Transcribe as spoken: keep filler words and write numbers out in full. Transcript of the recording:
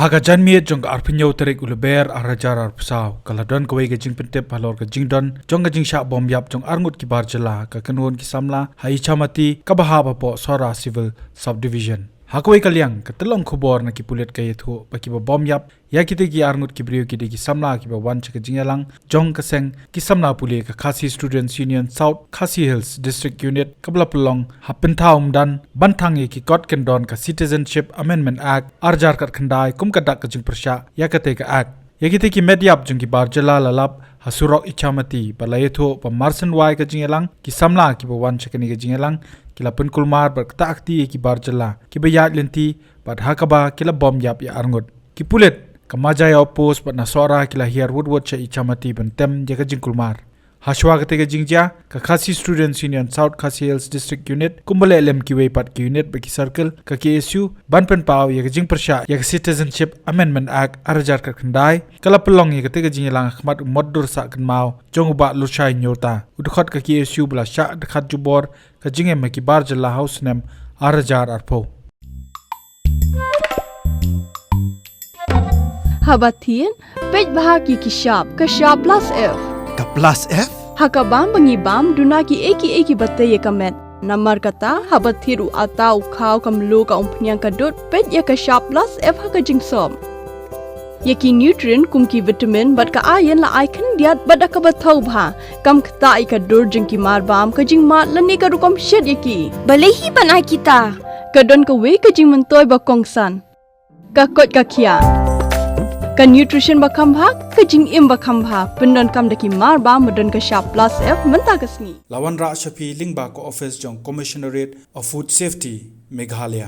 Ha ka janmiet jong ka arphew hynñiew tarik u Lber ar hajar arphew saw, ka la don kawei ka jingpyntip halor ka jingdon jong ka jingshah bom ïap jong arngut ki bar jylla, ka kynhun ki samla ha Ichamati kaba hap hapoh Sohra Civil Subdivision. Ha kawei ka liang, ka tyllong khubor na ki pulit ka ïathuh ba kiba bom ïap ïa kite ki arngut ki briew ki dei ki samla kiba wan sha ka jingïalang jong ka seng ki samla pule ka Khasi Students Union South Khasi Hills District Unit, kaba la pynlong ha Pynthau Umdan, ban thang ïa ki kot kyndon ka Citizenship Amendment Act ar hajar khatkhyndai, kum ka dak ka jingpyrshah ïa katei ka act. Ïa kite ki met ïap jong ki bar jylla la lap ha surok Ichamati, bad la ïathuh ba marsynwai ka jingïalang, ki samla kiba wan sha kane ka jingïalang ki la pynkulmar bad ktah kti ïa ki bar jylla kiba ïaid lynti, bad ha kaba ki la bom ïap ïa arngut. Ki pulit ka Majai Outpost bad na Sohra ki la hiar wut wut sha Ichamati ban tem ïa ka jingkulmar. Hashwa katei ka jingjia, ka Khasi Students Union South Khasi Hills District Unit, kumba leh lem kiwei pat ki unit bad ki circle, ka K S U, ban pynpaw ïa ka jingpyrshah ïa ka Citizenship Amendment Act ar hajar khatkhyndai, ka la pynlong ïa katei ka jingïalang ha khmat u motdur sah kynmaw jong u Bah Lurshai Hynñiewta, u dkhot ka K S U ba la shah dkhat jubor ka jingim ha ki bar jylla ha u snem ar hajar arphew. Haba thied, peit bha ki ki shap, ka shap plus F. Ka plus F? Ha ka bam ba ngi bam, duna ki ei ki ei kiba tei ïa ka met. Namar kata, haba thied u atta, u khaw, ka mluh, ka umphniang, ka dud, peit ïa ka shap plus F ha ka jingsop. Ïa ki nutrient kum ki vitamin bad ka iron la ai khyndiat bad da kaba thaw bha. Kam ktah ïa ka dur jong ki mar bam, ka jingmad lane ka rukom shet ïa ki. Balei hi ban ai kita? Ka don kawei ka jingmyntoi ba kongsan. Ka koit ka khiah. Ka nutrition ba kham bha, ka jingim ba kham bha. Pyndonkam da ki mar bam ba don ka shap plus F mynta ka sngi. La wanrah sha phi lyngba ka office jong Commissionerate of Food Safety, Meghalaya.